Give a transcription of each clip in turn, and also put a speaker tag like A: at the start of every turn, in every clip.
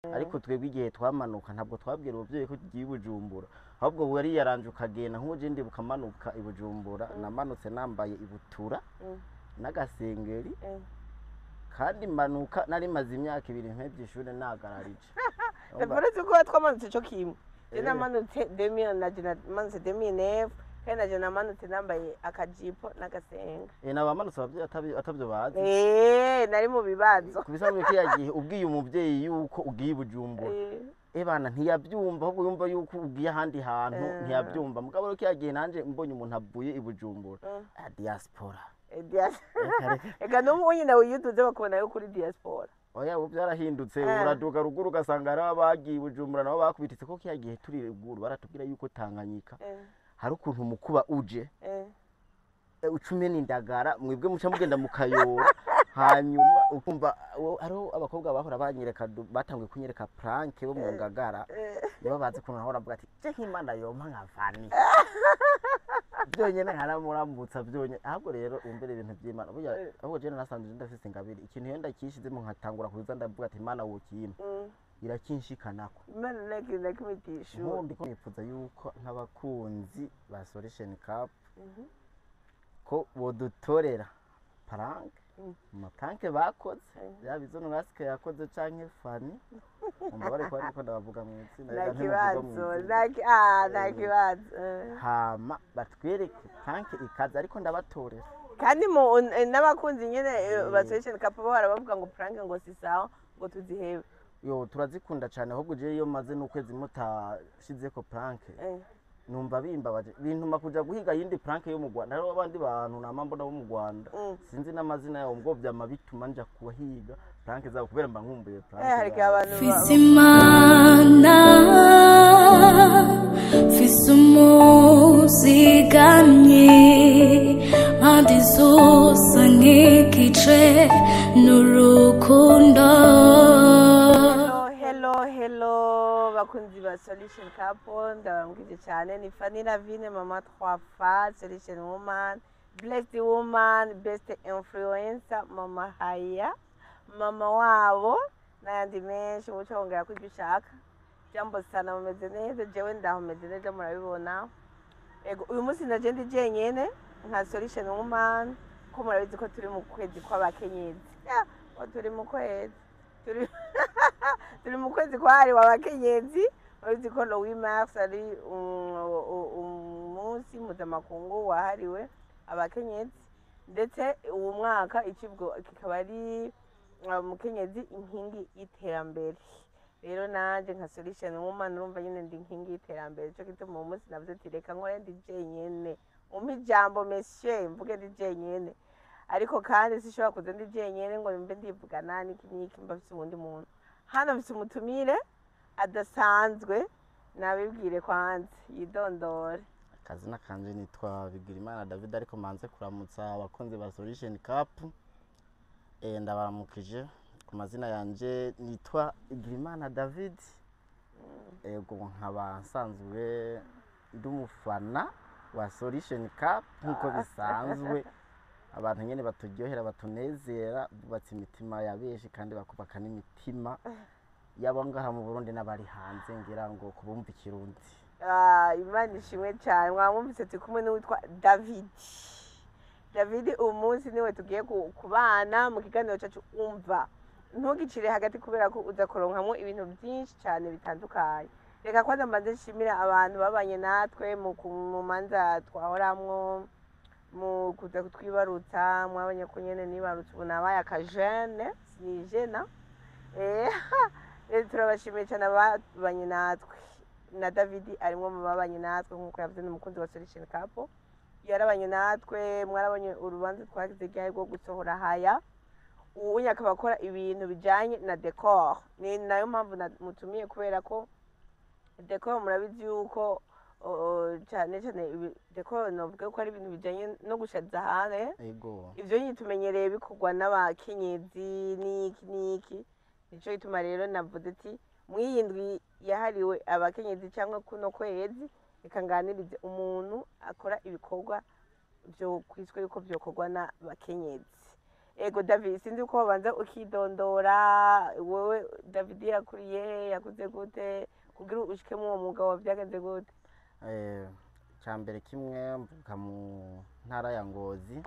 A: Ariko twebwe igihe twamanuka, ntabwo twabwira umuvyeyi ko tugiye i Bujumbura, ahubwo wariyaranje ukagenda. Nk'ubu je ndibuka manuka i Bujumbura, namanutse nambaye ibutura n'agasengeri, kandi manuka nari maze imyaka 2 mpevye ishure nagararije.
B: Uretse ko twamanutse ico kimwe, je namanutse 2000, naje namanutse 2009, kandi naje namanutse nambaye akajipo n'agasenga.
A: Nabamanutse abavyeyi atavyo bazi.
B: Nari mu bibazo.
A: Ku bisanzwe kiriya gihe ubwiye umuvyeyi yuko ugiye i Bujumbura, ebana ntiyabyumva, ahubwo yumva yuko ugiye ahandi hantu. Ntiyabyumva. Mugabo rero kiriya gihe nanje mbonye umuntu avuye i Bujumbura, ah, diaspora.
B: Diaspora.
A: Reka reka.
B: Eka n'ubu nyine wiyuduze bakubona yo kuri diaspora.
A: Oya, ubu byarahindutse. Uraduga ruguru ugasanga hariho abagiye i Bujumbura nabo bakubititse, ko kiriya gihe turi ruguru baratubwira yuko Tanganyika hari ukuntu umukuba uje, uca umena indagara, mwebwe muca mugenda mukayora. Hanyuma ukumva hariho abakobwa bahora banyereka batanguye kunyereka prank bo mu Ngagara, nibo bazi ukuntu nahora mvuga ati je nk'Imana yompa nka Fani byonyene nkaramuramutsa byonyene. Ahubwo rero wumvire ibintu by'Imana burya. Ahubwo je narasanze ndafise ingabire, ikintu iyo ndakishizemo nkatangura kuza ndavuga ati Imana wokimpa, irakinshikanako.
B: Imana nta kintu na kimwe itishura.
A: Nk'ubu ndiko nifuza yuko nk'abakunzi ba Solution Cup ko bodutorera prank, mu ma prank bakoze, yaba izo Norasike yakoze canke Fani. Umva bari kuba ndiko ndabavuga mu izina,
B: Nta
A: reka ntimuvuga mu
B: kibazo.
A: izina.
B: Nta kibazo.
A: Hama batwereke prank ikaze, ariko ndabatorera.
B: Kandi mu n'abakunzi nyene ba Solution Cup bahora bavuga ngo prank ngo si sawa, ngo tuzihebe.
A: Yo, turazikunda cane. Ahubwo jewe iyo maze n'ukwezi mutashizeko prank, numva bimbabaje, bintuma kuja guhiga yindi prank yo mu Rwanda. Hariho abandi bantu nama mbona bo mu Rwanda, sinzi n'amazina yabo, ngo vyama bituma nja kuhiga prank zabo kubera mba nkumbuye prank
B: Hari
A: zabo.
B: abantu
C: Mfise Imana, mfise umuzigamyi, mpande zose nk'igice n'urukundo.
B: Hello, hello, hello, bakunzi ba Solution Couple, ndabambwije cyane. Ni Fanny Lavine, mama trois fois, Solution Woman, blessed woman, best influencer, mama haya, mama wabo n'ayandi menshi. Muco wongera ko ibyo ushaka. Jambo sana, mumeze neza? Jewe ndaho meze neza, murabibona. Ego, uyu munsi naje ndi jenyene nka Solution Woman, ko murabizi ko turi mu kwezi kw'abakenyezi. Ya, ko turi mu kwezi, turi mu kwezi kwahariwe abakenyezi. Murabizi ko le 8 mars ari umunsi mpuzamakungu wahariwe abakenyezi, ndetse uwo mwaka icivugo kikaba ari umukenyezi inkingi y'iterambere. Rero nanje nka Solution Woman, urumva nyine ndi inkingi y'iterambere. Ico gituma uwo munsi navuze ati reka nkore ndi jenyene, umpe ijambo monsieur, mvuge ndi jenyene. Ariko kandi sishobora kuza ndi jenyene ngo mbe ndivugana n'iki n'iki, mba mfise uwundi muntu hano. Mfise umutumire adasanzwe, nabibwire kwanza yidondore.
A: Akazina kanje nitwa Bigirimana David, ariko manze kuramutsa abakunzi ba Solution Cup. Ndabaramukije. Ku mazina yanje nitwa Bigirimana David. Ego, nkaba nsanzwe ndi umufana wa Solution Cup nk'uko bisanzwe. Abantu nyene baturyohera, batunezera, bubatse imitima ya benshi kandi bakubaka n'imitima y'abo ngaha mu Burundi n'abari hanze, ngira ngo kubumva ikirundi.
B: Ah, Imana ishimwe cyane. Mwamwumvise, turi kumwe n'uwitwa David. David uyu munsi niwe tugiye kubana mu kiganiro cyacu. Umva, ntugicire hagati kubera ko uza kuronkamwo ibintu byinshi cyane bitandukanye. Reka kwanza mbanze nshimira abantu babanye natwe mu manza twahoramwo, mu kuza kutwibarutsa. Mwabonye ko nyene nibarutse, ubu nabaye akajene, sinijena. Rero turabashimiye cyane ababanye natwe, na David arimwo mu babanye natwe. Nk'uko yavuze, ni umukunzi wa Solution Couple, yarabanye natwe. Mwarabonye urubanza twagize ryari rwo gusohora haya. Ubu akaba akora ibintu bijanye na décor, ni nayo mpamvu namutumiye, kubera ko décor murabizi yuko cyane cyane décor novuga ko ari ibintu bijanye no gushaza hanze.
A: Ego.
B: Ivyo nyine tumenyereye bikorwa n'abakenyezi n'iki n'iki. Nico gituma rero navuze ati mw'iyi ndwi yahariwe abakenyezi cyangwa kuno kwezi, reka nganirize umuntu akora ibikorwa vyo kwiswe yuko vyokorwa n'abakenyezi. Ego David, sinzi uko wabanza ukidondora. Wewe David yakuriye, yakuze gute kugira ushike mu uwo mwuga wawe, byagenze gute?
A: Cya mbere kimwe, mvuka mu ntara ya Ngozi.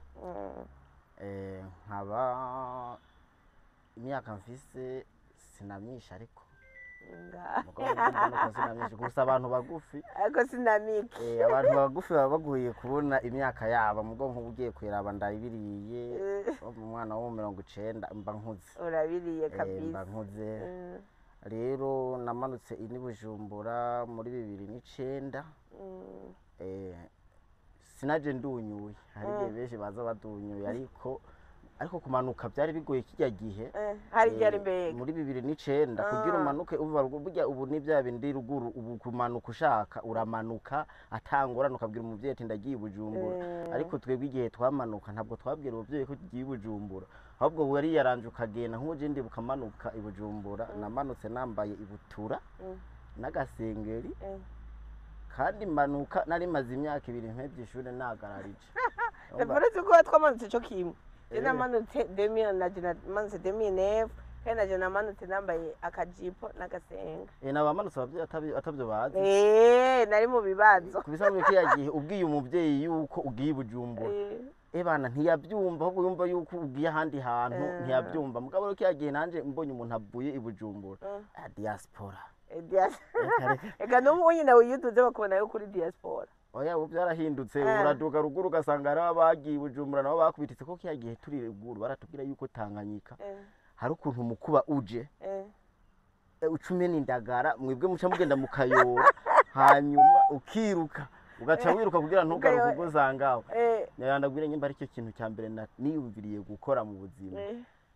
A: Nkaba imyaka mfise sinamyisha, ariko mugabo mbona ko sinamyisha gusa abantu bagufi.
B: Ariko sinamiki.
A: Abantu bagufi baba baguye kubona imyaka yabo, mugabo nk'ubu ugiye kuyiraba ndabiriye. Umwana wo mu 90 mba nkuze.
B: Urabiriye.
A: Mba
B: Kabisa.
A: nkuze. Rero namanutse ini Bujumbura muri 2009. Sinaje ndunyuye, hari igihe benshi baza badunyuye, ariko kumanuka byari bigoye kijya gihe.
B: Hari igihe ari mbega?
A: Muri 2009 kugira umanuke uva ruguru, burya ubu ni bya bindi ruguru, ubu kumanuka ushaka uramanuka atangorane, ukabwira umuvyeyi ati ndagiye i Bujumbura. Ariko twebwe igihe twamanuka ntabwo twabwira umuvyeyi ko tugiye i Bujumbura, ahubwo wari yaranje ukagenda. Nk'ubu je ndibuka manuka i Bujumbura, namanutse nambaye ibutura n'agasengeri, kandi manuka nari maze imyaka 2 mpevye ishure nagararije.
B: Uretse ko twamanutse co kimwe, je namanutse 2000, naje namanutse 2009, kandi naje namanutse nambaye akajipo n'agasenga.
A: Nabamanutse abavyeyi atavyo bazi.
B: Nari mu bibazo.
A: Ku bisanzwe kiriya gihe ubwiye umuvyeyi yuko ugiye i Bujumbura, ebana ntiyabyumva, ahubwo yumva yuko ugiye ahandi hantu. Ntiyabyumva. Mugabo rero kiriya gihe nanje mbonye umuntu avuye i Bujumbura, ah, diaspora.
B: Diaspora.
A: Reka, reka.
B: Eka n'ubu nyine wiyuduze bakubona yo kuri diaspora.
A: Oya, ubu byarahindutse. Uraduga ruguru ugasanga hari abagiye i Bujumbura nabo bakubititse, ko kiriya gihe turi ruguru baratubwira yuko Tanganyika hari ukuntu umukuba uje, uca umena indagara, mwebwe muca mugenda mukayora, hanyuma ukiruka, ugaca wiruka kugira ntugaruke ubwo uzangaho. Ndabwira nyimba aricyo kintu cya mbere niyumviriye gukora mu buzima.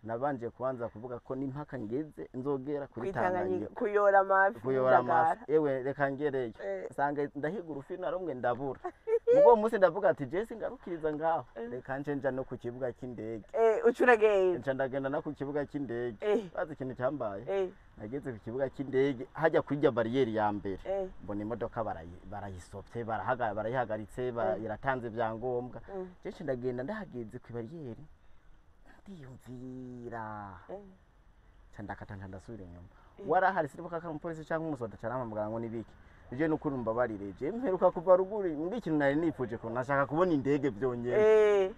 A: Nabanje kubanza kuvuga ko n'impaka ngeze nzogera kuri
B: Kwitanganyika
A: Tanganyika
B: kuyora amafi.
A: Kuyora
B: n'indagara.
A: amafi. Ewe, reka ngereyo, sanga ndahiga urufi na rumwe ndabura. Mugo munsi ndavuga ati je singarukiriza ngaho, reka nce nja no ku kibuga cy'indege.
B: Uca uragenda.
A: Nca ndagenda no ku kibuga cy'indege. Bazi ikintu cyambaye? Nageze ku kibuga cy'indege hajya kurya bariyeri ya mbere, mbona imodoka barayisopye, barayihagaritse, iratanze ibyangombwa. Jewe ndagenda, ndahageze ku bariyeri ndiyumvira, nca ndakata, nca ndasubira inyuma. Warahari, sinibuka ko ari umupolisi cyangwa umusoda, ca arampamagara ngo nibiki. Je nukuri mbabarire, je mperuka kuva ruguru, ndi ikintu nari nifuje ko nashaka kubona indege byonyene.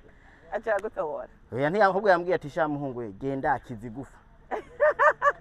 B: Aca aragutora?
A: Oya, ntiyahubwo yambwiye ati sha muhungu we, genda kizigufa.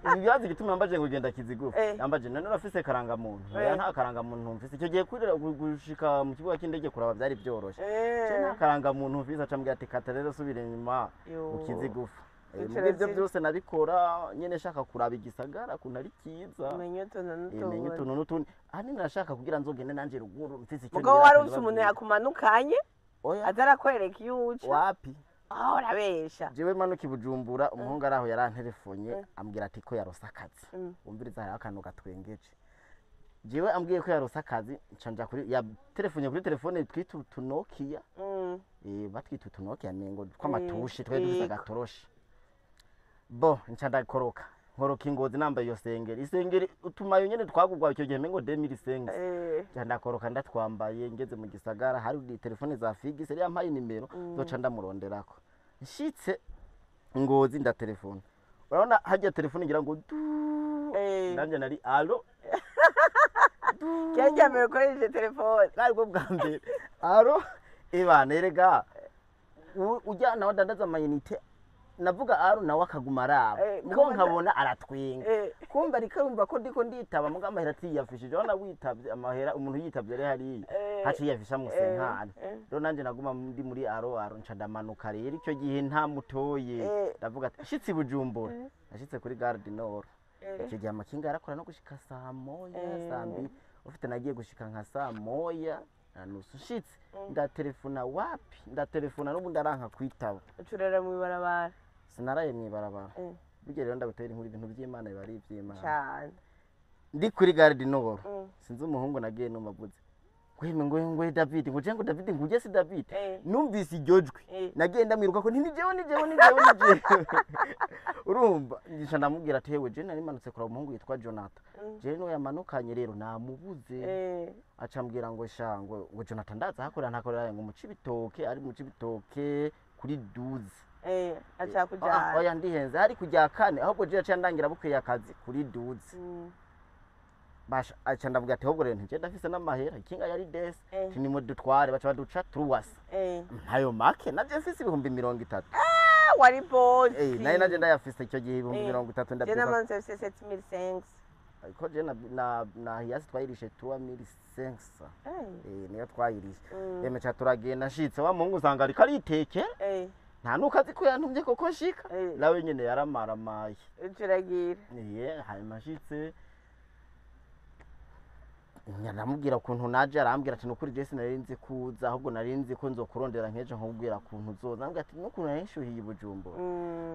A: Ibibazo igituma yambaje ngo genda kizigufa, yambaje none urafise karangamuntu? Oya, nta karangamuntu mfise. Icyo gihe kurira gushika mu kibuga cy'indege kuraba byari byoroshe. Je nta karangamuntu mfise. Acambwira ati kata rero subira inyuma
B: Yo.
A: ukizigufa.
B: Wicara
A: Muri ibyo byose nabikora nyene shaka kuraba igisagara kuntu ari cyiza.
B: Umenye utuntu
A: Menye
B: n'utundi.
A: utuntu n'utundi, ahanini nashaka kugira nzogende nanje ruguru mfise icyo
B: Mugabo
A: nirata
B: wari ufise umuntu
A: ndababwira.
B: yakumanukanye
A: Oya.
B: aza arakwereka iyo uca?
A: Wapi.
B: Ah, urabesha.
A: Jewe manuka i Bujumbura, umuhungu ari aho yaranterefonye, ambwira ati ko yarose akazi. Wumviriza, hariho akantu gatwengeje. Jewe ambwiye ko yarose akazi, nca nja kuri ya telefonye, kuri telefone twita utunokia. Batwita utunokia mengo tw'amatushe, twari dufise agatoroshi. Bo nca ndakoroka, nkoroka ingozi nambaye iyo sengeri, isengeri utumayo nyene twagurwa icyo gihe mengo 2005. Nca ndakoroka ndatwambaye, ngeze mu gisagara hari telefone za fixe, yari yampaye nimero zoca ndamuronderako. Nshitse Ngozi ndatelefona, urabona harya telefone ngira ngo du. Nanje nari allô.
B: Ryari rya mbere ukoresheje telefone?
A: Bwari bwo bwa mbere. Allô, ebana erega ujya nawe adandaza amayinite, navuga allô nawe akaguma araba, mugo nkabona aratwenga. Kumva ariko yumva ko ndiko nditaba, muga amahera atiyafishije. Urabona witavye amahera, umuntu yitavye ari hariya, haciye yafisha musenkana. Rero nanje naguma ndi muri allô allô, nca ndamanuka. Rero icyo gihe nta mutoye. Ndavuga ati nshitse i Bujumbura, nashitse kuri Gare du Nord. Icyo gihe amakinga yarakora no gushika saa 1, saa 2. Ufite nagiye gushika nka saa 1:30, nshitse ndatelefona, wapi, ndatelefona n'ubundi aranka kwitaba.
B: Ucurera mw'ibarabara?
A: Sinaraye mw'ibarabara. Burya rero ndagutera inkuru, ibintu by'Imana biba ari iby'Imana.
B: Cane.
A: Ndi kuri Gare du Nord, sinzi umuhungu nagiye numva avuze ngo ngo David, ngo je ngo David, ngo uje si David. Numvise iryo jwi, nagiye ndamwiruka ko nti ni jewe, ni jewe, ni jewe, ni jewe. Urumva ngisha ndamubwira ati hewe, je nari manutse kuraba umuhungu yitwa Jonathan, je niwe yamanukanye, rero namubuze. Aca ambwira ngo sha, ngo Jonathan ndaza hakorera, ntakorera ngo mu Cibitoke, ari mu Cibitoke kuri 12.
B: Aca kujana.
A: Oya, ndihenze, hari kujya kane, ahubwo je yaciye ndangira bukeye akazi kuri 12. Basha aca ndavuga ati ahubwo rero nje ndafise n'amahera, ikinga yari desi. Ni dutware, baca baduca truwasa. Ntayo make, naje mfise 30,000.
B: Ah, wari bosi.
A: Nayo naje ndayafise icyo gihe ibihumbi 30
B: Je
A: ndabyibuka.
B: namanze mfise 7500.
A: Ko je na Hiace twayirishe 3500. Niyo twayirishe. Eme cha turagenda, nshitse wa muhungu usanga ariko aritekera. Nta nuko azi ko yantumye koko nshika. Nawe nyene yaramaramaye.
B: Turagira.
A: Iye, hanyuma nshitse ndamubwira ukuntu naje, arambwira ati nukuri je sinari nzi kuza, ahubwo nari nzi ko nzokurondera nkejo nkubwira ukuntu uzoza. Ndamubwira ati nukuntu nari nshuhiye i Bujumbura.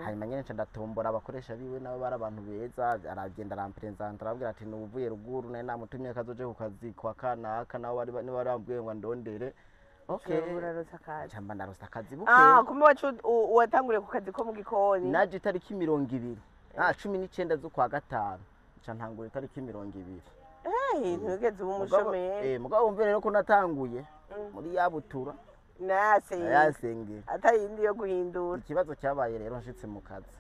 A: Hanyuma nyene nca ndatombora abakoresha biwe, nabo bari abantu beza, aragenda aramperezanta, arambwira ati nuvuye ruguru, nari namutumye kazoje ku kazi kwa kanaka, nabo bari niba bari bambwiye ngo andondere. Okay.
B: Uraronse akazi.
A: Nca mba ndaronse akazi
B: Ah,
A: bukeye.
B: kumbe wacu watanguriye ku kazi ko mu gikoni.
A: Naje itariki 20, 19 z'ukwa gatanu, nca ntangura itariki 20.
B: Ntugeze uba umushomeri.
A: Mugabo wumve rero ko natanguye muri yabutura
B: Nasenga.
A: yasengera.
B: Atayindi yo guhindura.
A: Ikibazo cyabaye rero, nshitse mu kazi,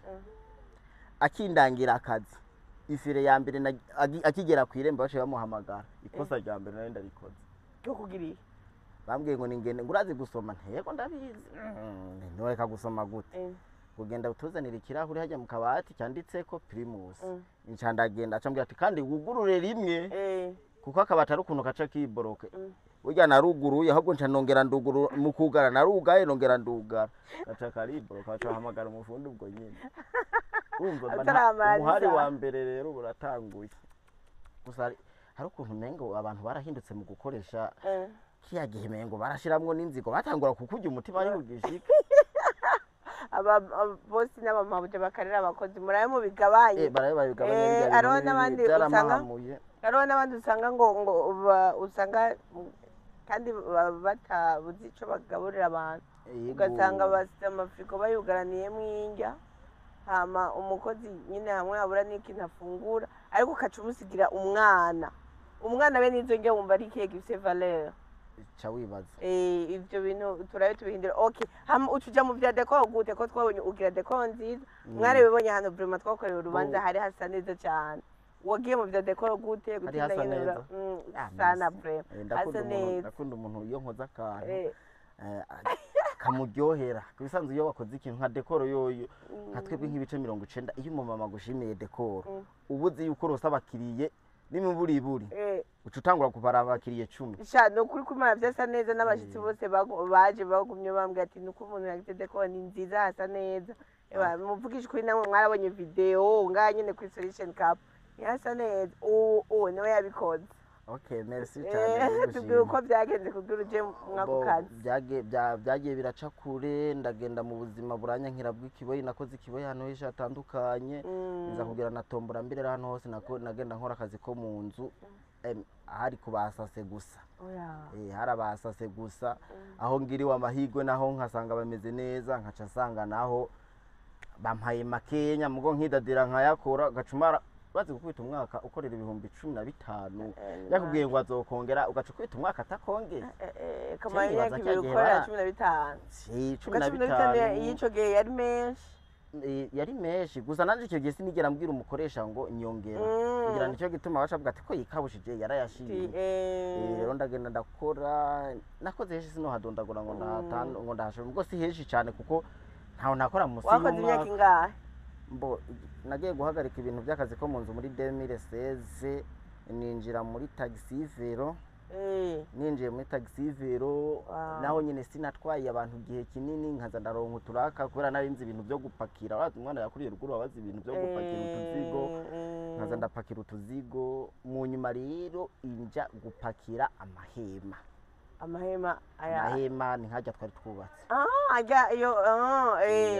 A: akindangira akazi, ifire ya mbere akigera ku irembo baciye bamuhamagara. Ikosa rya mbere nari ndarikoze.
B: Ryo kugira iki?
A: Bambwiye ngo ningende, ngo urazi gusoma? Ntego ndabizi. Ntoreka gusoma gute? Kugenda utuzanira ikirahuri hajya mu kabati cyanditseko Primus. Nca ndagenda, aca ati kandi wugurure rimwe, kuko akabati ari ukuntu kaca kiboroke. Burya naruguruye, ahubwo nca nongera ndugurura, mu kugara narugaye, nongera ndugara, gaca kariboroka, baca bahamagara umufundi ubwo nyene. Urumva mba
B: Ataramara
A: umuhari
B: isaha.
A: wa mbere rero buratanguye. Gusa hari ukuntu umengo abantu barahindutse mu gukoresha. Kiya gihe mengo barashiramwo n'inzigo, batangura kukurya umutima ari ugishika.
B: Aba bosi n'abamabuja bakarera abakozi, murabe mubigabanye.
A: Barabe babigabanya birya bintu
B: Hariho
A: bibi,
B: n'abandi
A: byaramahamuye.
B: Hariho n'abandi usanga ngo usanga kandi baba batabuze ico bagaburira abantu. Ugasanga basize amafirigo bayugaraniyemo indya, hama umukozi nyine hamwe abura n'ikintu afungura, ariko ukaca umusigira umwana, umwana be n'izo ndya wumva ari ikihe gifise valeur?
A: Ca wibaza.
B: Ivyo bintu turabe tubihindura. Okay, hama uca uja mu vya décor gute, ko twabonye ugira décor nziza? Mwarabibonye hano vraiment twakorewe urubanza. Hari hasa neza cyane. Wagiye mu vya décor gute?
A: Hari
B: Gutinda
A: hasa
B: nyene
A: neza. Ah,
B: sana
A: merci.
B: vraiment
A: Ndakunda
B: hasa
A: umuntu
B: neza.
A: Ndakunda umuntu iyo nkoze akantu kamuryohera. Ku bisanzwe iyo wakoze ikintu nka décor yoyo, nka twebwe nk'ibice 90, iyo umumama agushimiye décor, uba uzi yuko urose abakiriye n'imiburiburi, uca utangura kubara abakiriye 10.
B: Sha, ni ukuri ko Imana vyasa neza, n'abashitsi bose baje bagumye bambwira ati nuko umuntu yagize décor ni nziza, hasa neza. Ewa, muvugishe ukuri, namwe mwarabonye video ngaha nyene kuri Solution Cup, ntihasa neza? Ubu niwe yabikoze.
A: Okay, merci cyane.
B: Tubwire uko byagenze kugira uje mwako kazi.
A: Byagiye biraca kure, ndagenda mu buzima buranyankira bw'ikiboyi. Nakoze ikiboyi ahantu henshi hatandukanye, nza kugira na tombora mbere ahantu hose nagenda nkora akazi ko mu nzu, hari ku basase gusa.
B: Oya.
A: Hari abasase gusa. Aho ngiriwe amahirwe naho nkasanga bameze neza, nkaca nsanga naho bampaye makenya, mugo nkidadira nkayakora, gacumara urazi gukubita umwaka ukorera 15,000. Yakubwiye ngo azokongera, ugaca ukubita umwaka atakongeye.
B: Kamara
A: Nibaza
B: imyaka
A: cya
B: 2
A: gihe
B: ukorera 15.
A: Si, cumi
B: Uga
A: na
B: 15
A: bitanu.
B: Y'ico gihe yari menshi.
A: Yari menshi, gusa nanje icyo gihe sinigera mbwira umukoresha ngo nyongera. Ngira nicyo gituma baca bavuga ati ko yikabushije yarayashimye. Rero ndagenda ndakora, nakoze henshi, sinohadondagura ngo ndahatanu ngo ndahashobora, ubwo si henshi cyane kuko ntaho nakora musi
B: Wakoze imyaka
A: y'umwaka.
B: ingahe?
A: Mbo nagiye guhagarika ibintu by'akazi ko mu nzu muri 2016, ninjira muri taxi vélo. Ninjiye muri taxi vélo, naho nyine sinatwaye abantu igihe kinini, nkaza ndaronka uturaka kubera nari nzi ibintu byo gupakira. Urazi umwana yakuriye ruguru abazi ibintu byo gupakira utuzigo. Nkaza ndapakira utuzigo, mu nyuma rero inja gupakira amahema.
B: Amahema aya?
A: Amahema ni nkajya twari twubatse.
B: Ah, ajya iyo ah.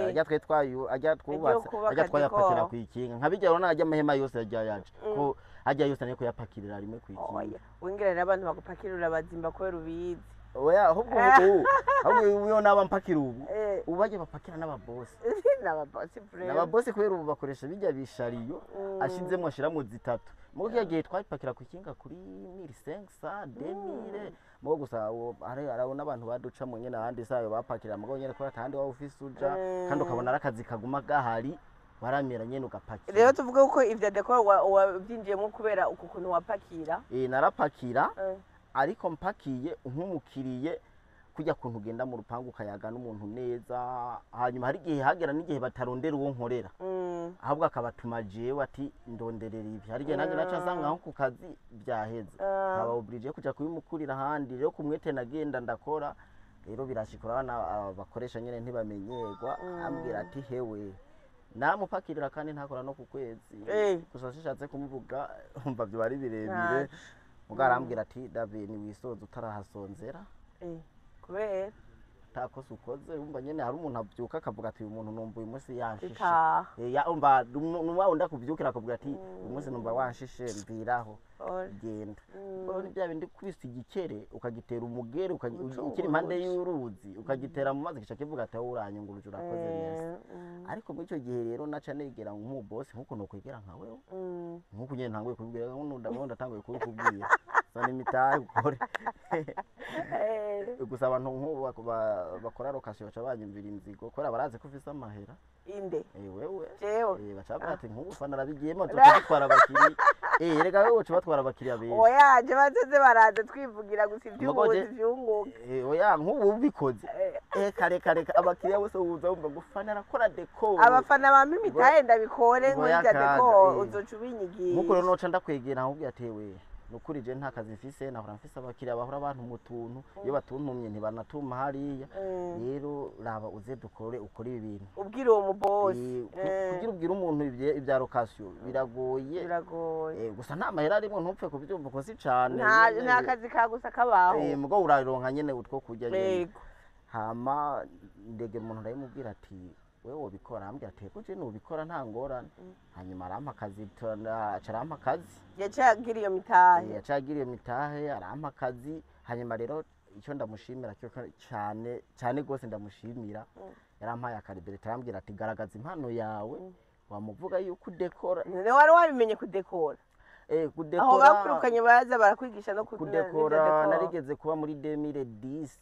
A: Ajya twari twayu, ajya twubatse.
B: Kubaka
A: Ajya twayapakira
B: décor.
A: ku ikinga, nka bijya urabona ajya amahema yose yajya yaje ko ajya yose nayo kuyapakirira rimwe ku ikinga.
B: Oya, wingira rero abantu bagupakira urabazimba kubera ubizi.
A: Oya, ahubwo ubu, ahubwo iyo naba mpakira ubu, ubu bajya bapakira n'ababosi.
B: N'ababosi vraiment.
A: N'ababosi, kubera ubu bakoresha bijya bishariyo, ashizemo ashiramo zitatu. Mugo kiya gihe twapakira ku kinga kuri 1500, 2000. Mugo gusa hari arabona abantu baduca mu nyene ahandi sayo bapakira, mugo nyene ko atandi wa ufise uja, kandi ukabona ari akazi kaguma gahari, waramera nyene ugapakira.
B: Rero tuvuge ko ivya décor wabyinjiyemo kubera uku kuntu wapakira.
A: Narapakira, ariko mpakiye nk'umukiriye, kujya kuntu ugenda mu rupangu ukayaga n'umuntu neza, hanyuma hari igihe hagera n'igihe batarondera uwo nkorera, ahubwo akabatuma jewe ati ndonderera ibi. Hari igihe nanjye naca nsanga nko ku kazi byaheze, nkaba obligé kuja kubimukurira ahandi. Rero kumwete nagenda ndakora, rero birashika urabona abakoresha nyene ntibamenyerwa, ambwira ati hewe namupakirira kandi ntakora no ku kwezi. Gusa sishatse kumuvuga, umva byo ari birebire.
B: Ntaco.
A: Muga arambwira ati David, niwisoza utarahasonzera.
B: Kubera
A: Takosa ukoze, umva nyene hari umuntu avyuka akavuga ati uyu muntu numva uyu munsi yanshishe.
B: Itaha.
A: Ya umva nuwa wundi akuvyukira akavuga ati uyu munsi numva wanshishe, mviraho, genda. Ubwo ni bya bindi kubisa igikere ukagitera umugere ukiri impande y'uruzi, ukagitera mu mazi, gica kivuga ati aho uranyunguruje, urakoze neza. Ariko muri icyo gihe rero naca negera nk'umubosi, nk'uko nokwegera nka wewe, nk'uko nyene ntanguye kubibwira, nk'uko ndabona ndatanguye kubikubwira, zana imitahe ukore. Gusa abantu nk'ubu bakora location baca banyumvira inzigo kubera barazi ko ufise amahera.
B: Inde?
A: Wewe.
B: Jewe?
A: Baca bavuga ati nk'ubu fana arabigiyemo, tuca dutwara abakiriya. Rega wewe uca batwara abakiriya benshi.
B: Oya, je bazoze baraza twivugira gusa
A: Mugo
B: ivy'ubuzi vyunguka.
A: Oya, nk'ubu ubikoze, kare kare abakiriya bose uza wumva ngo fana arakora décor.
B: Abafana bampa imitahe ndabikore.
A: Ngo
B: nk'irya
A: yakaga,
B: décor uzoca ubinyigisha.
A: Nkuko rero noca ndakwegera nkubwira ati we nukuri je nta kazi mfise, nahora mfise abakiriya bahora abantu mu tuntu, iyo batuntumye ntibanatuma hariya. Rero raba uze dukore, ukore ibi bintu.
B: Ubwira uwo mubosi.
A: Kugira ubwire umuntu ibya location biragoye.
B: Biragoye.
A: Gusa nta mahera arimwo, ntupfe kubyumva uko si cane.
B: Nta kazi ka gusa kabaho.
A: Mugo uraronka nyene utwo kurya nyene. Hama ndegera umuntu ndabimubwira ati wewe wobikora, arambwira ati ego je nobikora, nta ngorane. Hanyuma arampa akazi, aca arampa akazi.
B: Yaciye agira iyo mitahe.
A: Yaca agira iyo mitahe, arampa akazi. Hanyuma rero icyo ndamushimira cyo cyane cyane rwose ndamushimira, yarampaye aka liberté, arambwira ati garagaza impano yawe, wamuvuga yuko udekora.
B: None wari wabimenye kudekora? Aho
A: Kudekora.
B: Bakurukanye baza barakwigisha no
A: Kudekora.
B: n'ivyo décor.
A: Narigeze kuba muri 2010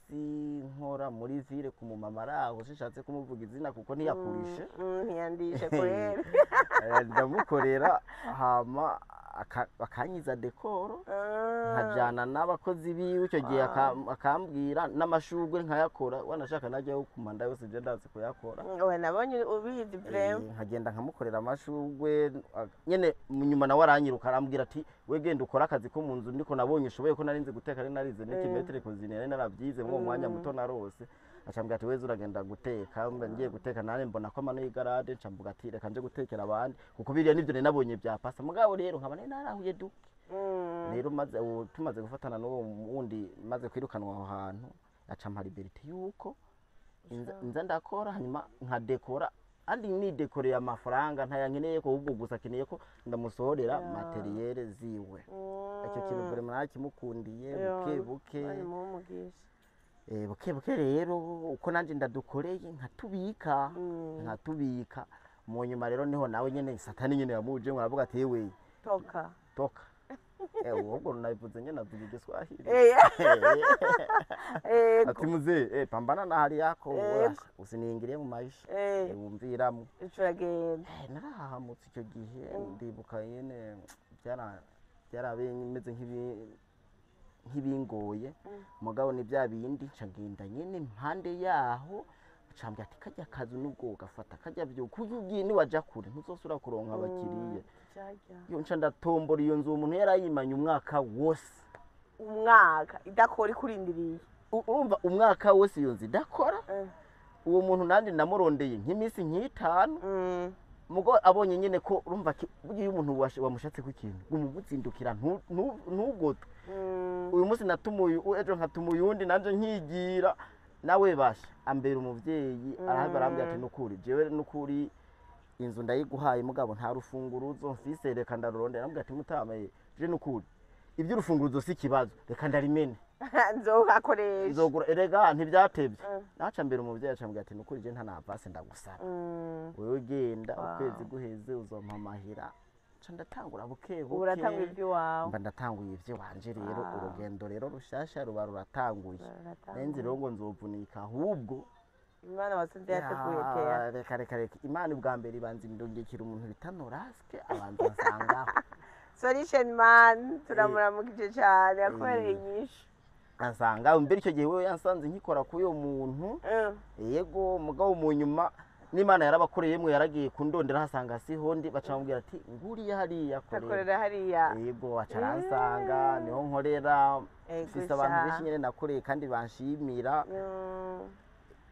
A: nkora muri ville ku mumama araho, sishatse kumuvuga izina kuko ntiyakurishe.
B: Ntiyandishe kweri.
A: Ndamukorera, hama akanyiza décor, nkajana n'abakozi biwe icyo gihe, akambwira n'amashurwe nkayakora, wanashaka najyayo kumanda yose je ndazi kuyakora.
B: Oya, nabonye ubizi vraiment.
A: Nkagenda nkamukorera amashurwe nyene. Nyuma nawe aranyiruka, arambwira ati we genda ukore akazi ko mu nzu, ndiko nabonye ushoboye, ko narinzi guteka, ari narize n'iki maître cuisine, nari naravyize muri uwo mwanya muto narose. Acambwira ati weze uragenda guteka. Mba ngiye guteka nane, mbona ko amano y'igarade, nca mvuga ati reka nje gutekera abandi, kuko biriya nivyo nari nabonye bya pasa. Mugabo rero nkaba nari narahuye duke. Rero maze ubu tumaze gufatana n'uwo wundi, maze kwirukanwa aho hantu, aca ampa liberté yuko nza ndakora, hanyuma nkadekora, kandi nidekoreye amafaranga ntayankeneye ko, ahubwo gusa akeneye ko ndamusohorera matériel ziwe. Icyo kintu vraiment narakimukundiye. Buke buke.
B: Barimo umugisha.
A: Buke buke rero uko nanjye ndadukoreye nkatubika, nkatubika, mu nyuma rero niho nawe nyene satani nyene yamuje ngo aravuga ati yewe
B: toka.
A: Toka. Ahubwo nabivuze nyene avuga igiswahili. Ati mzee, pambana na hali yako, usiniingilie mu maisha. Wumviramo.
B: Ico uragenda.
A: Narahahamutse icyo gihe, ndibuka nyene byarabimeze nk'ibingoye, mugabo ni bya bindi nca ngenda nyene impande yaho, cambwira ati kajya kazu nubwo ugafata kajya byo kuko ugiye niwaja kure ntuzosubira kuronka abakiriya.
B: Jarya.
A: Iyo nca ndatombora iyo nzu, umuntu yarayimanye umwaka wose.
B: Umwaka idakora ikurindiriye.
A: Urumva umwaka wose iyo nzu idakora. Uwo muntu nanjye namurondeye nk'iminsi nk'itanu, mugo abonye nyene ko urumva burya iyo umuntu wamushatse ku kintu umuzindukira ntugotwe. Uyu munsi natuma uyu, ejo nkatuma uyundi, nanje nkigira nawe basha ambera umuvyeyi. Arahava arambwira ati nukuri jewe nukuri inzu ndayiguhaye, mugabo nta rufunguruzo mfise, reka ndarurondera. Arambwira ati mutamaye je nukuri iby'urufunguruzo si ikibazo, reka ndarimene.
B: Nzohakoresha.
A: Nzogura erega ntibyatevye. Naca mbere umuvyeyi acambwira ati nukuri je nta navase ndagusaba, wewe genda, ukwezi guheze uzompa amahera. Nca ndatangura buke buke.
B: Uratanga iby'iwawe.
A: Mba ndatanguye ivy'iwanje rero.
B: Wow.
A: Urugendo rero rushasha ruba ruratanguye.
B: Uratanguye.
A: Nenzi rero ngo nzovunika, ahubwo
B: Imana wasanze yateguye teya.
A: Ya, reka reka reka, Imana ubwa mbere ibanza indungikira umuntu bita Noraske, abanza nsangaho.
B: Solution Man, turamuramukije cyane, yakubereye inyishu.
A: Ansanga mbere icyo gihe we yansanze nkikora kuri uyo muntu. Yego, mugabo mu nyuma n'Imana yarabakoreye mwe, yaragiye kundondera hasanga siho ndi, baca bamubwira ati nguriya hariya akorera.
B: Akorera hariya.
A: Yego, aca aransanga, niho nkorera.
B: Ego.
A: Mfise abantu
B: Sha.
A: benshi nyene nakoreye kandi banshimira.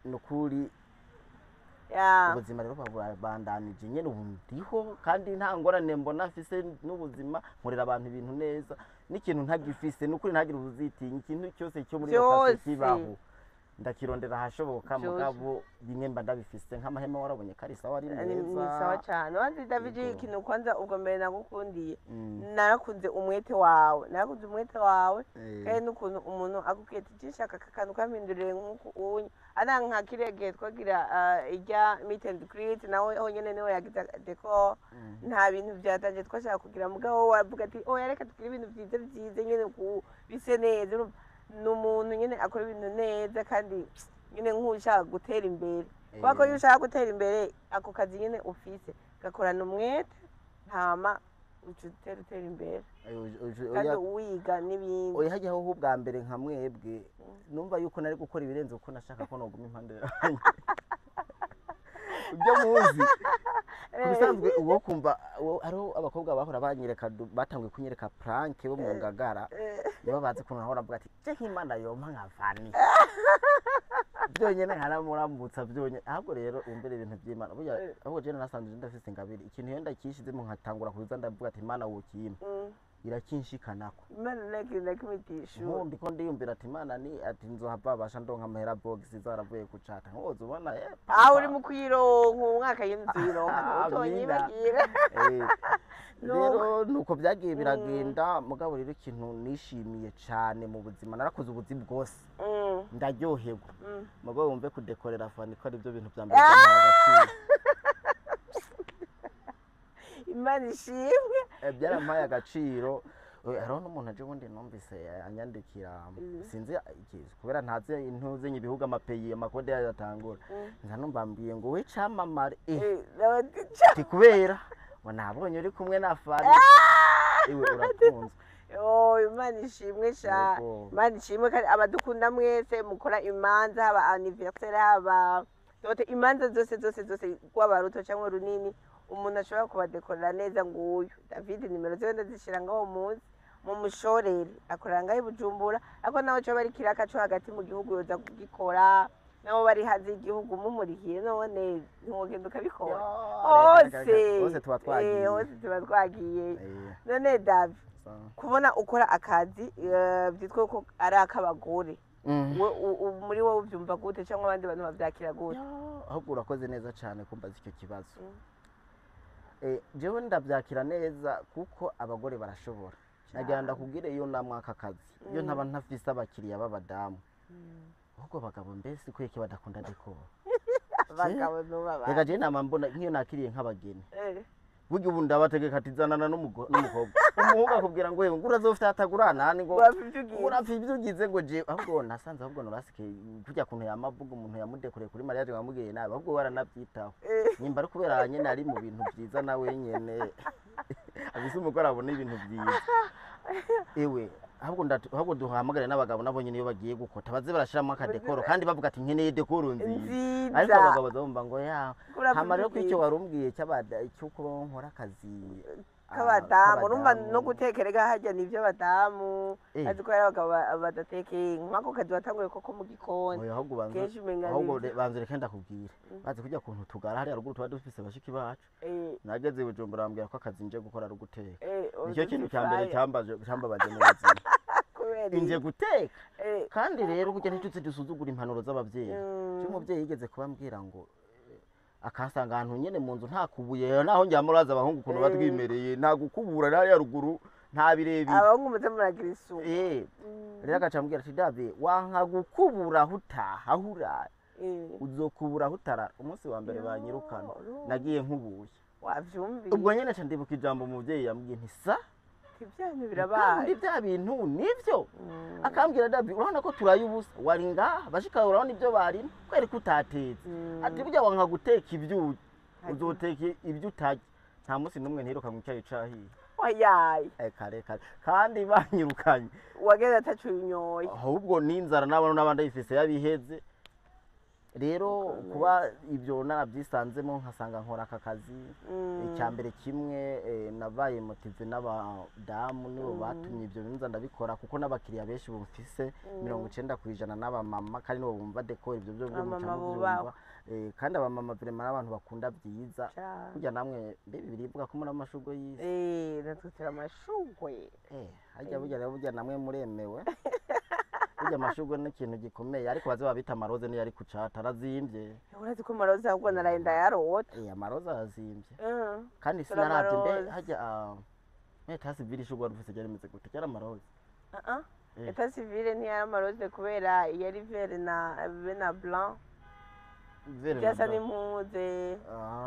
A: Nukuri ubuzima rero burabandanije nyene, ubu ndiho kandi nta ngorane mbona mfise n'ubuzima. Nkorera abantu ibintu neza, n'ikintu ntagifise nukuri ntagire ubuzitinya, ikintu cyose cyo muri
B: Vyose.
A: location kibaho ndakirondera ahashoboka.
B: Vyose.
A: Mugabo bimwe mba ndabifise, nk'amahema warabonye ko ari sawa, ari
B: Ni sawa
A: meza.
B: cyane. Wanze David,
A: Yego.
B: ikintu kwanza ubwo mbere nagukundiye, narakunze umwete wawe, narakunze umwete wawe. Kandi n'ukuntu umuntu akubwiye ati nshaka aka kantu kampindurire nk'uku unye ana nka kiriya gihe twagira ijya meet and greet, nawe honyine niwe yagize décor. Nta bintu byatanje twashaka kugira, mugabo wavuga ati oya, reka tugire ibintu byiza byiza nyine ku bise neza. Urumva, ni umuntu nyine akora ibintu neza kandi nyine nk'ushaka gutera imbere, kubera ko iyo ushaka gutera imbere, ako kazi nyine ufise gakorana umwete, hama uca utera imbere kandi wiga n'ibindi.
A: Oya, hajyaho ubwa mbere nka mwebwe numva yuko nari gukora ibirenze uko nashaka ko noguma impande yanyu. Ibyo muzi ku bisanzwe, uwo kumva hariho abakobwa bahora banyereka batanguye kunyereka prank bo mu Ngagara, nibo bazi ukuntu nahora mvuga ati je nk'Imana yompa nka Fani byonyine nkaramuramutsa byonyine. Ahubwo rero wumvire ibintu by'Imana burya. Ahubwo je narasanze ndafise ingabire, ikintu iyo ndakishizemo nkatangura kuza ndavuga ati Imana wokimpa, irakinshikanako.
B: Imana nta kintu na kimwe itishura.
A: Nkundi ko ndiyumvira ati Imana ni ati nzohava basha ndonka amahera box zaravuye kucata nkoza ubona
B: Aho uri mu kuyironka umwaka nyine uzironka.
A: Amina.
B: Utonyibagira.
A: Rero nuko byagiye biragenda. Mugabo rero ikintu nishimiye cyane mu buzima, narakoze ubuzi bwose ndaryoherwa, mugabo wumve kudekorera Fani ko aribyo bintu bya mbere byampaye agaciro.
B: Imana ishimwe.
A: Byarampaye agaciro. Hariho n'umuntu aje ubundi numvise anyandikira, sinzi kubera ntazi intuzenye ibihugu, amapeyi, amakode yayo atangura, nza numva mbwiye ngo we camamare.
B: Nawe tica.
A: Ati kubera ngo nabonye uri kumwe na Fani, iwe urakunzwe.
B: Oh, Imana ishimwe sha.
A: Yego.
B: Imana ishimwe. Kandi abadukunda mwese mukora imanza, haba anniversaire, haba dot, imanza zose zose zose, rwaba ruto cyangwa runini, umuntu ashobora kubadekorera neza nguyu David. Nimero ziwe ndazishira ngaho munsi, mumushorere. Akorera ngaho i Bujumbura, ariko nawe coba ari kiraka co hagati mu gihugu yoza kugikora, nabo bari hanze y'igihugu mumurihiye none ntiwogenda ukabikora hose.
A: Hose tuba twagiye.
B: Hose tuba twagiye. None David, kubona ukora akazi byitwa ko ari ak'abagore, muri wowe ubyumva gute, cyangwa abandi bantu babyakira gute?
A: Ahubwo urakoze neza cyane kumbaza icyo kibazo. Jewe ndabyakira neza kuko abagore barashobora. Nagira ndakubwire, iyo namwaka akazi, iyo ntaba ntafise abakiriya b'abadamu, ahubwo abagabo mbese kubera iki badakunda décor?
B: Abagabo n'ubu.
A: Reka jewe nama mbona nk'iyo nakiriye nk'abageni, burya ubu ndabategeka ati zanana n'umukobwa. Umuhungu akubwira ngo yewe ngo urazofyatagura nani, ngo
B: Urapfa ibyo ugize.
A: Urapfa ibyo ugize, ngo jewe ahubwo nasanze ahubwo norasike kurya kuntu yamavuga umuntu yamudekoreye kuri mariage wamubwiye nabi, ahubwo waranabyitaho. Nimba ari kubera nyene ari mu bintu byiza, nawe nyene afise umugore abona ibintu byiza ewe. Ahubwo ahubwo duhamagare n'abagabo nabo nyene, iyo bagiye gukota baze barashiramo akadécor, kandi bavuga ati nkeneye décor nziza.
B: Nziza.
A: Ariko abagabo bazumva ngo ya
B: Urapfa
A: hama rero
B: ibyo
A: kw'icyo
B: ugize.
A: warumbwiye cy'abada cy'uko nkora akazi
B: K'abadamu, urumva,
A: k'abadamu.
B: No gutekerega harya ni iby'abadamu. Azi ko hari abagabo badatekeye nk'ako kazi watanguye koko mu gikoni.
A: Oya, ahubwo banza
B: Kenshi umenga
A: ahubwo
B: nibyo.
A: Banza reka ndakubwire, bazi kurya kuntu tugara hariya ruguru tuba dufise bashiki bacu. Nageze i Bujumbura bambwira ko akazi nje gukora ari uguteka. Nicyo kintu cya mbere cyambaje, cyambabaje mu buzima.
B: Kubera
A: Inje
B: iki?
A: guteka. Kandi rero burya ntituzi dusuzugura impanuro z'ababyeyi. Cyo umubyeyi yigeze kubambwira ngo akansanga ahantu nyene mu nzu ntakubuye, naho njya muraza abahungu ukuntu batwimereye, nta gukubura hariya ruguru, nta birebire.
B: Abahungu muze muragira isuku.
A: Rero agaca ambwira ati David, wanka gukubura aho utaha, aho uraye, uzokubura aho utarara. Umunsi wa mbere
B: Yo,
A: banyirukana
B: no.
A: nagiye nkubuye.
B: Wavyumvise?
A: Ubwo nyene nca ndibuka ijambo umuvyeyi yambwiye nti sa
B: Ibyanyu
A: kandi
B: birabaye.
A: Bya bintu nivyo. Akambwira: "Davi, urabona ko turaye ubusa, wari ngaha, bashika urabona ibyo barima, kubera ko utatetse." Ati: "Burya wanka guteka ibyo urya, uzoteka ibyo utarya." Nta munsi n'umwe ntiruka mu cyayi cahiye.
B: Wayaye.
A: Kare kare kandi banyirukanye.
B: Wageze atacu unyoye.
A: Ahubwo n'inzara n'abana n'abandi ayifise yabiheze. Rero kuba ibyo narabyisanzemo, nkasanga nkora aka kazi, icya mbere kimwe, nabaye motivé n'abadamu, nibo batumye ibyo bintu nza ndabikora, kuko n'abakiriya benshi bumfise, 90% n'abamama, kandi nibo bumva décor, ibyo byo byo muca
B: Abamama
A: mubyumva.
B: bubahwe.
A: Kandi abamama vraiment n'abantu bakunda byiza.
B: Cane.
A: Kurya namwe mbe birivuga ko muri amashurwe y'isi.
B: Natwe turi amashurwe.
A: Harya burya rero, burya namwe muremewe. Burya amashurwe ni ikintu gikomeye, ariko baze babita amaroze niyo ari kucata arazimbye.
B: Urazi ko amaroza ahubwo naraye ndayarota.
A: Amaroze arazimbye. Kandi
B: Turi
A: sinaravye mbe
B: amaroze.
A: harya état civil ishurwe wari ufise ryari rimeze gute? Ryari amaroze?
B: Ah, ah. État civil ntiyari amaroze kubera yari vert na be na blanc.
A: Vert na
B: Byasa
A: blanc.
B: n'impuze.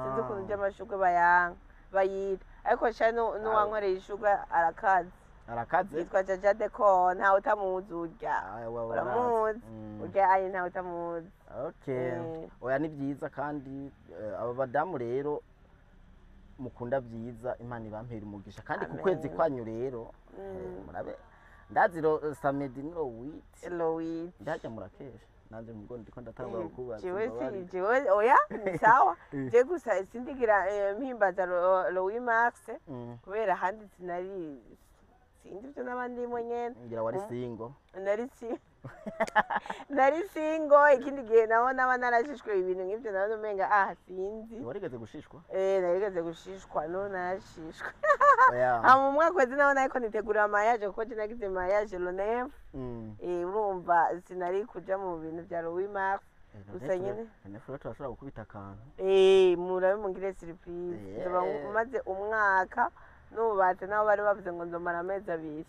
B: Sinzi ukuntu
A: Ah.
B: by'amashurwe bayanga bayita, ariko sha n'uwankoreye ishurwe arakaze.
A: Arakaze.
B: Yitwa Jaja Decor, ntawe utamuzi urya.
A: Ah, wa-
B: Uramuzi?
A: urazi.
B: Urya ayi ntawe utamuzi.
A: Okay. Oya, ni byiza kandi aba badamu rero mukunda byiza, Imana ibampera umugisha. Kandi ku
B: Amen.
A: kwezi kwanyu rero, murabe ndazi ro samedi ni le 8.
B: Le 8.
A: Ndajya murakesha nanje mugo ndiko ndatangura kukubaza.
B: Jewe si
A: Mbabarire.
B: jewe oya, ni sawa. Je gusa sindigira mpimbaza le 8 mars kubera ahandi sinari, sindi ibyo n'abandimo nyene.
A: Ngira wari single.
B: Nari single. Ikindi gihe naho naba narashishwe ibintu nk'ibyo, naho umenga ah sinzi.
A: Warigeze gushishwa?
B: Narigeze gushishwa, no narashishwe.
A: Oya.
B: Hama mu mwaka weze naho nariko nitegura mariage, kuko je nagize mariage le 9. Urumva sinari kuja mu bintu vya le 8 mars. Gusa nyene.
A: Neuf rero turashobora gukubita akantu.
B: Murabe mungire surprise. Nzoba maze umwaka nubatse, naho bari bavuze ngo nzomara amezi 2.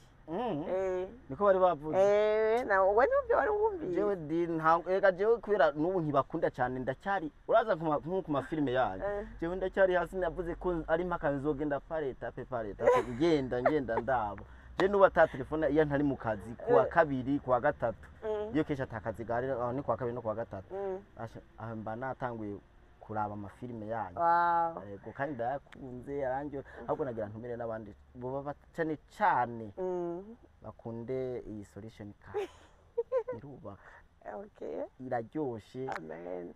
A: Niko bari bavuze?
B: Na wowe nibyo wari wumvise.
A: Jewe di nta ega, jewe kubera n'ubu ntibakunda cyane, ndacyari uraza nko ku mafilime yanyu. Jewe ndacyari hasi, navuze ko ari mpaka nzogenda par étape par étape, ngenda ngenda ndabo. Je nuba ata telefone iyo ntari mu kazi kuwa kabiri, kuwa gatatu, iyo kenshi atakazi gahari, aho ni kuwa kabiri no kuwa gatatu. Asha, aho mba natanguye kuraba amafilime yanyu. Yego, kandi ndayakunze, yarangiye. Ahubwo nagira ntumire n'abandi boba cyane cyane bakunde iyi Solution Cup, irubaka, iraryoshe.
B: Amen,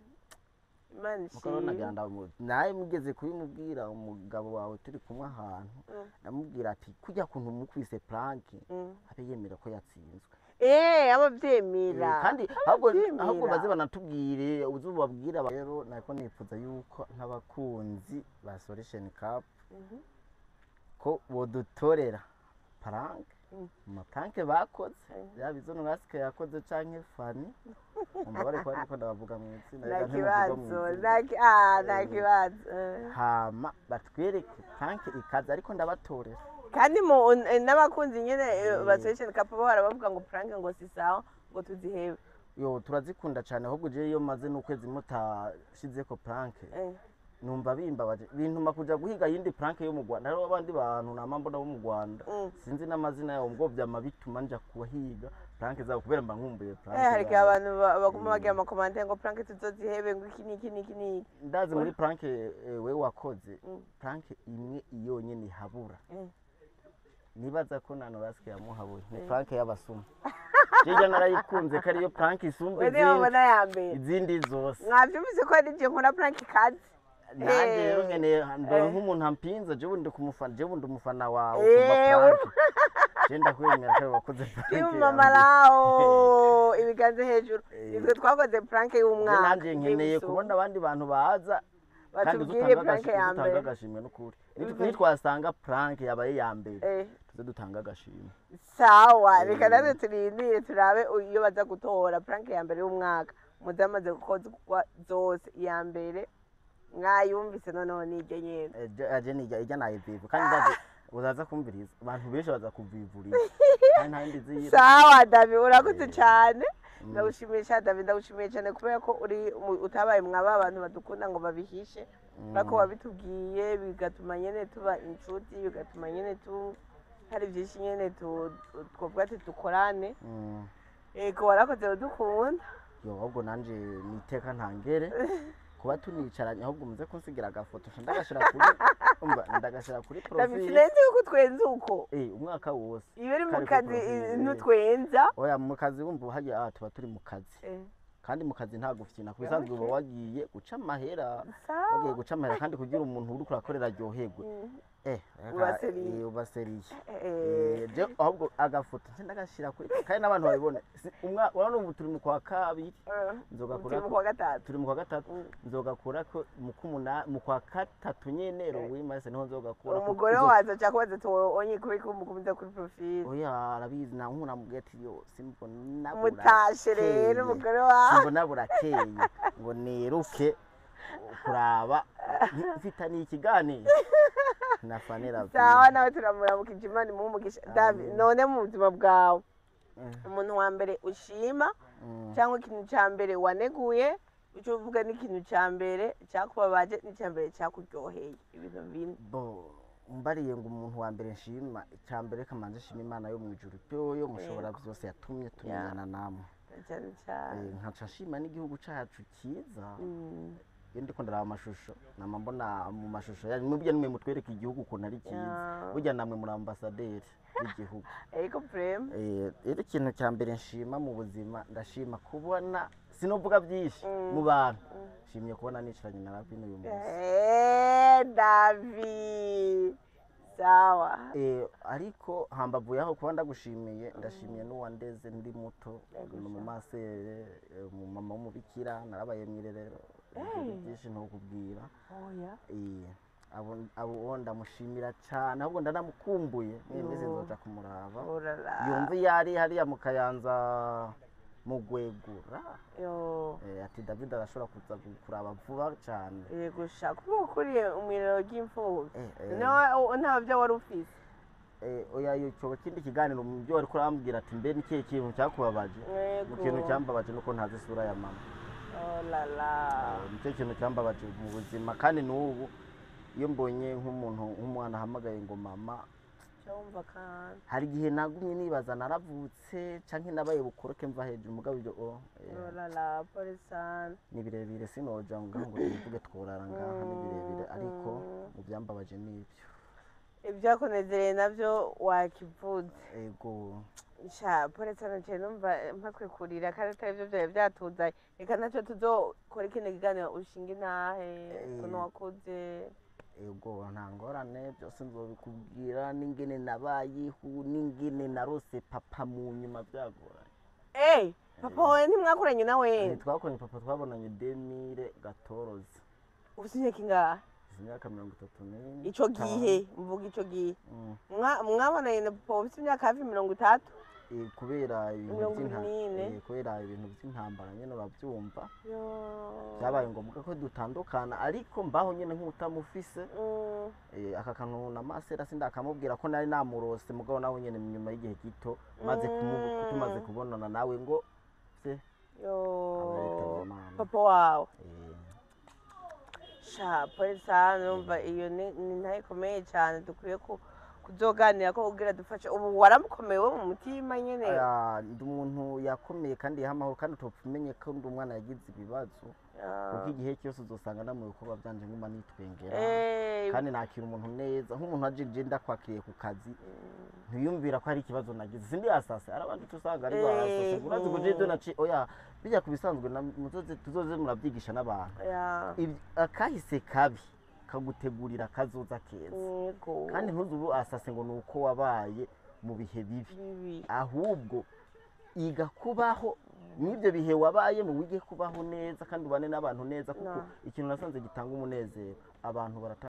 B: Imana
A: Mugabo nagira
B: ishimwe.
A: Nawe mugeze kubimubwira umugabo wawe turi kumwe ahantu, ndamubwira ati kujya kuntu mukubise prank, abe yemera ko yatsinzwe.
B: Abavyemera.
A: Kandi ahubwo
B: Abavyemera.
A: ahubwo baze banatubwire, uze ubabwire. Rero nako nifuza yuko nk'abakunzi ba Solution Cup ko bodutorera prank mu maprank bakoze, yaba izo Nurasike yakoze canke Fani. Mumbabarire kuba ndiko ndabavuga mu izina,
B: Nta
A: reka ntimuvuga mu
B: kibazo.
A: izina.
B: Nta kibazo.
A: Hama batwereke prank ikaze, ariko ndabatorera.
B: Kandi mu n'abakunzi nyene ba Solution Cup bahora bavuga ngo prank ngo si sawa, ngo tuzihebe.
A: Yo, turazikunda cyane. Ahubwo jewe iyo maze n'ukwezi mutashizeko prank, numva bimbabaje, bintuma kuja guhiga yindi prank yo mu Rwanda. Hariho abandi bantu nama mbona bo mu Rwanda, sinzi n'amazina yabo, ngo vyama bituma nja kuhiga prank zabo kubera mba nkumbuye prank
B: Hari igihe
A: zabo.
B: abantu baguma bagira amacommentaires ngo prank tuzozihebe, ngo iki n'iki n'iki n'iki.
A: Ndazi muri prank we wakoze, prank imwe yonyene ihabura, nibaza ko na Norasike yamuhabuye, ni prank y'abasuma. Jewe narayikunze ko ariyo prank isumba
B: We niyo
A: izindi,
B: mbona ya mbere.
A: izindi zose.
B: Mwavyumvise ko ari je nkora prank ikaze.
A: Nanjye rero nkeneye ndora nk'umuntu ampinza. Jewe ndi kumufana, jewe ndi umufana wawe kuva prank. Je ndakwemera ko wakoze prank
B: Timu
A: ya
B: Mama
A: mbere.
B: Lao, ibiganza hejuru. Nitwe twakoze prank
A: Je
B: y'umwaka.
A: nanjye nkeneye kubona abandi bantu baza kandi
B: Batubwire prank ya
A: uzutanga
B: mbere.
A: agashimwe n'ukuri. Nitwasanga prank yabaye iya mbere, tuze dutanga agashimwe.
B: Sawa, reka natwe turindire turabe iyo baza gutora prank ya mbere y'umwaka. Muzamaze gukozwa zose, iya mbere mwayumvise, noneho niryo nyene.
A: Aje nijya ijya nayivivu, kandi ndazi uzaza kumviriza abantu benshi baza kuvivurira, kandi nta yindi ziyira.
B: Sawa Davi, urakoze cyane, ndagushimiye cyane Davi, ndagushimiye cyane kubera ko uri utabaye mwaba abantu badukunda ngo babihishe. Bako wabitubwiye bigatuma nyene tuba inshuti, bigatuma nyene tu hari byinshi nyene twovuga ati dukorane. Ego, warakoze udukunda.
A: Yo, ahubwo nanje niteka ntangere kuba tunicaranye, ahubwo muze kunsigira agafoto nca ndagashira kuri, umva, ndagashira kuri
B: David,
A: profile.
B: Sinenzi yuko utwenza uko.
A: Umwaka wose.
B: Iyo uri mu
A: Kari kuri
B: kazi
A: profile.
B: ntutwenza.
A: Oya, mu kazi wumva hagiye tuba turi mu kazi. Kandi mu kazi nta gufyina, ku bisanzwe uba wagiye guca amahera. Wagiye guca amahera, kandi kugira umuntu uri kurakorera aryoherwe.
B: Uba sérieux.
A: Uba sérieux. Je ahubwo agafoto nce ndagashira kuri kandi n'abantu babibone. Urabona ubu turi mu kwa kabiri. Nzogakura
B: Turi mu kwa gatatu.
A: Turi mu kwa gatatu. Nzogakura ko mu kwa gatatu nyene ruwimase niho nzogakura.
B: Umugore waza aca kubaza ati onye kubika umugumiza kuri profile.
A: Oya, arabizi, na nkuna mubwiye ati yo simbona.
B: Mutashe rero umugore wawe.
A: Simbona burakeye ngo niruke kuraba mfitaniye ikiganiro na Fanny.
B: Sawa, nawe turamuramukije, Imana imuhe umugisha. David, none mu buzima bwawe umuntu wa mbere ushima cyangwa ikintu cya mbere waneguye, icyo uvuga n'ikintu cya mbere cyakubabaje n'icya mbere cyakuryoheye, ibintu bine.
A: Bo mbariye ngo umuntu wa mbere nshima, icya mbere kamanze nshima Imana yo mu ijuru yo mushobora byose yatumye tumenyana namwe.
B: Cyane cyane.
A: Nkaca nshima n'igihugu cacu cyiza. Iyo ndiko ndaraba amashusho nama mbona mu mashusho yanyu, mubye nimwe mutwereka igihugu ukuntu ari cyiza. Burya namwe muri ambasaderi w'igihugu.
B: Ariko prem
A: Rero ikintu cya mbere nshima mu buzima, ndashima kubona, sinovuga byinshi mu bantu, nshimye kubona nicaranye na Ravine uyu munsi.
B: David, sawa.
A: Ariko hambavu yaho kuba ndagushimiye, ndashimiye n'uwandeze ndi muto, ni umumasere, umumama w'umubikira, narabaye mw'irerero, ibintu byinshi ntokubwira.
B: Oya.
A: Abo ndamushimira cyane, ahubwo ndanamukumbuye, n'iyi minsi nzoja kumuraba.
B: Urara.
A: Yumva iyo ari hariya mu Kayanza mu Gwegura.
B: Yo.
A: Ati David arashobora kuza kuraba vuba cyane.
B: Yego sha, kuba ukuriye umwirero ry'imfubyi.
A: Eh.
B: Nta byo wari ufise.
A: Oya, ico kindi kiganiro mu byo wariko urambwira ati mbe ni kihe kintu cyakubabaje, mu kintu cyambabaje nuko ntazi isura ya mama.
B: Oh la la.
A: Nicyo kintu cyambabaje mu buzima, kandi n'ubu iyo mbonye nk'umuntu nk'umwana ahamagaye ngo mama,
B: Cyumva kandi.
A: hari igihe nagumye nibaza naravutse canke nabaye bukoroke mva hejuru, mugabo ibyo
B: Oh la la, pole sana.
A: Ni birebire, sinoja ngaho ngo tubivuge, tworara ngaha, ni birebire, ariko mu byambabaje n'ibyo.
B: Ibyakunezereye nabyo wakivuze.
A: Ego.
B: Sha, pole sana, nciye numva mpatwe kurira kandi atari byo byari byatuzanye. Reka nacyo tuzokora ikindi kiganiro ushinga intahe ukuntu wakuze.
A: Ego, nta ngorane, byose nzobikubwira, n'ingene nabayeho, n'ingene narose papa mu nyuma byagoranye.
B: Papa wawe ntimwakuranye nawe?
A: Ntitwakoranye, papa twabonanye 2014.
B: Ufite imyaka ingahe?
A: Izi myaka 34.
B: Ico gihe, mvuga ico gihe. Mwabonanye na papa ufite imyaka hafi 30?
A: Kubera ibintu
B: 24.
A: Kubera ibintu by'intambara nyine, urabyumva.
B: Yo.
A: Byabaye ngombwa ko dutandukana, ariko mbaho nyine nk'utamufise. Aka kantu na masera sindakamubwira ko nari namurose, mugabo nawe nyine nyuma y'igihe gito maze tumaze kubonana nawe ngo se
B: Yo.
A: aba yitavye Imana.
B: Papa wawe. Sha, pole sana, urumva iyo ni intahe ikomeye cyane dukwiye kuzoganira ko kugira dufashe. Ubu waramukomewe mu mutima nyene?
A: Aya, ndi umuntu yakomeye kandi yaha amahoro, kandi utopfa umenye ko ndi umwana yagize ibibazo, kuko igihe cyose uzosanga no mu bikorwa byanje nguma nitwengera. Kandi nakira umuntu neza, nk'umuntu aje je ndakwakiriye ku kazi, ntiyumvira ko hari ikibazo nagize, sindi yasase arabandi usanga ari basase, urazi ko je naci oya bijya ku bisanzwe muzoze tuzoze murabyigisha n'abantu. Akahise kabi kagutegurira kazoza keza. Kandi ntuzubu asase ngo nuko wabaye mu bihe bibi,
B: bibi,
A: ahubwo iga kubaho n'ibyo bihe wabayemo, wige kubaho neza kandi ubane n'abantu neza, kuko ikintu nasanze gitanga umunezero abantu barata.